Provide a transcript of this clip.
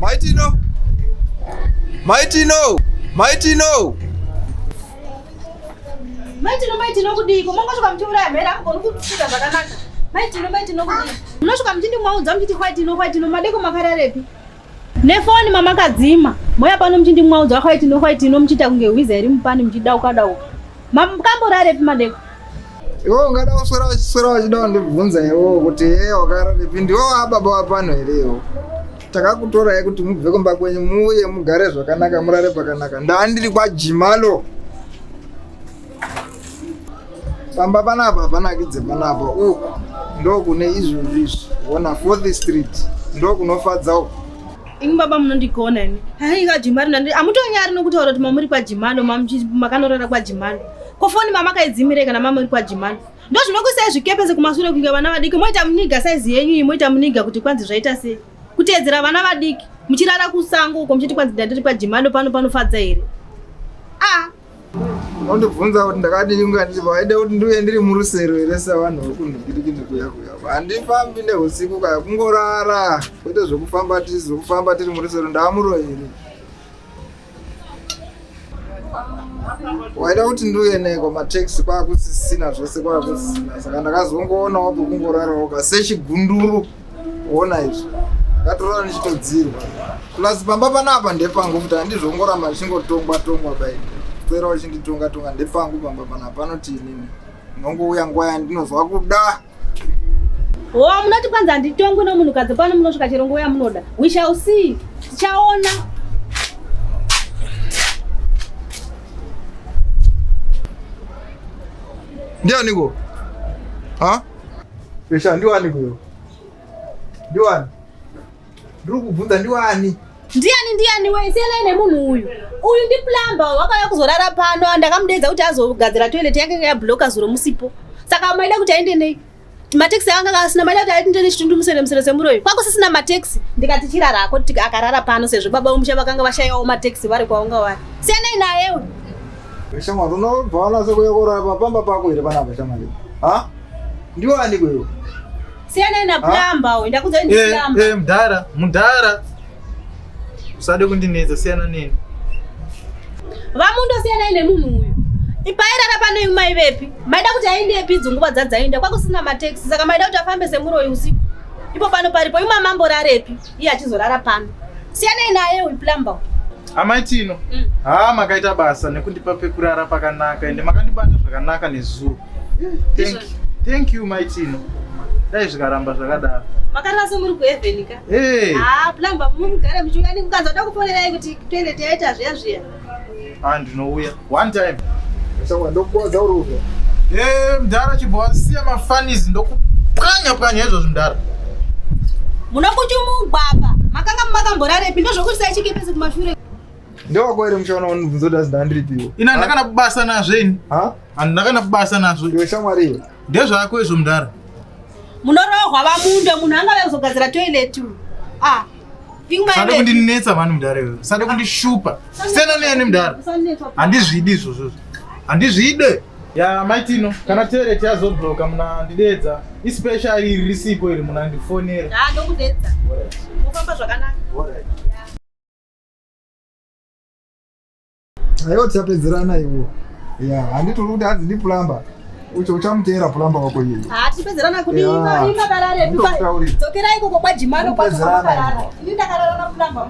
Maitino. Maitino. Maitino. Maitino maitino kudiko mongosvika muchiuraya mhere amugoni kusvika zvakanaka. Maitino maitino kudiko. Munosvika muchindimwaudza muchiti kwaitino kwaitino madeko makararepi. Nefoni mamakadzima. Moya pano muchindimwaudza kwaitino kwaitino muchiita kunge hwiza iri mupani muchidauka dauka. Makamborarepi madeko? Iwe ungada kuswera uchiswera uchida kundibvunza iwewe kuti hee wakararepi ndiwe wababa wapano here iwe? Takakutorai kuti mubve kumba kwenyu muuye mugare zvakanaka murare pakanaka. Ndandiri kwaJimalo. Pamba panapa hapanakidze panapa uku ndokune izvozvi izvi wona fourth street ndokunofadza uku. Imi baba munondigona imi. Hai kaJimalo nandi amutonyari nokutaura kuti mamuri kwaJimalo makanorara kwaJimalo. Ko foni mamakaidzimirei kana mamuri kwaJimalo? Ndozvinokuisai zvikepese kumasure kunge vana vadiki moita muniga size yenyu iyi moita muniga kuti kwanzi zvaita sei? Kuteedzera vana vadiki muchirara kusango uko muchiti kwanzi ndandiri kwaJimalo pano panofadza here? Ah. Unondibvunza kuti ndakadii kunga ndiri vaida kuti ndiuye ndiri murusero here sevanhu vekundikirikini kuya kuya. Handifambi nehusiku kaya kungorara kwete zvekufamba tizokufamba tiri murusero ndaamuroyi here? Waida kuti ndiuye neko mataxi kwakusisina zvese kwakusisina saka ndakazongoonawo pekungorarawo ka sechigunduru. Ona izvi ndatorara ndichitodzirwa plus pamba panapa ndepangu futi handizvongoramba ndichingotongwa tongwa bai kuswera uchinditonga tonga ndepangu pamba panapa panoti inini ndinongouya nguva yandinozwa kuda. Ho munoti kwanzi handitongwi nomunhukadzi pano munosvika chero nguva yamunoda. We shall see. Tichaona. Ndianiko? Ha? Esha ndiwani kuyo? Ndiwani? Ndiri kubvunza ndiwani? Ndiani ndiani we siyanai nemunhu uyu. Uyu ndi plumber wakauya kuzorara pano ndakamudeedza kuti azogadzira toilet yake yabloka zuro musipo. Saka maida kuti aende nei? Mateksi anga asina maida kuti aende nechitundu musere musere semuroyi. Kwakusisina mateksi ndikati chirarako akarara pano sezvo baba vomusha vakanga vashayawo mateksi vari kwaunga vari. Siyanai naye uyu. Shamwari unobva wanase kuuya korara pamba pako here panapa shamwari? Ha? Ndiwani kuyo? Siyanai na plumber uyu ndakudza ndi Eh, plumber. eh, mudhara, mudhara. Usade kundinetsa, siyana neni. Vamundo siyanai nemunhu uyu. Ipairara pano imwe maivepi? Maida kuti aendepi idzo nguva dzadzaenda kwakusina mateksi saka maida kuti afambe semuroyi usiku. Ipo pano paripo imwe mamborarepi iye achizorara pano. Siyanai naye uyu plumber. uyu. Amai Tino, haa makaita basa nekundipa pekurara pakanaka ende makandibata zvakanaka nezuro. Thank you. Thank you Mai Tino. Dai zvikaramba zvakadaro. Makarara semuri kuheaven ka? Hey. Ah, plumber mumugare muchiuya nikukanza da kufonerai kuti toilet yaita zviya zviya. Ah, ndinouya. One time. Saka ndokuwadza uruve. Eh, mdhara chibva wasiya mafanis ndokupwanya pwanya izvozvo mdhara. Munokuchumugwa apa. Makanga makamborarepi ndozvokuisai chikepesi kumashure. Ndewako here muchaona unibvunza kuti azi ndandiripiwo. Ina handina kana basa nazvo ini. Ha? Handina kana basa nazvo. Iwe shamwari iwe. Ndezvako izvo mdhara. Munorohwa vamundo munhu angave kuzogadzira toilet uyu. Ah. Usade kundinetsa mani mudhara iwe. Usade kundishupa. Siyana neni mudhara. Handizvidi izvozvo. Handizvide. Ya maitino kana toilet yazobloka munandidedza. Especially iri risipo iri munandifonera. Ah, ndokudedza. Mofamba zvakanaka. Alright. Aiwa tichapedzerana iwo. Ya, handiti uri kuti hanzi ndiplumber. Ucho uchamuteera plumber wako iyeye. Ah, tichipedzerana kudii? Ya. Imba kararepi? Ndokutaurira. Dzokerai ikoko kwaJimano kwacho Tipedzerana kwamakarara. iwo. Ini ndakarara naplumber.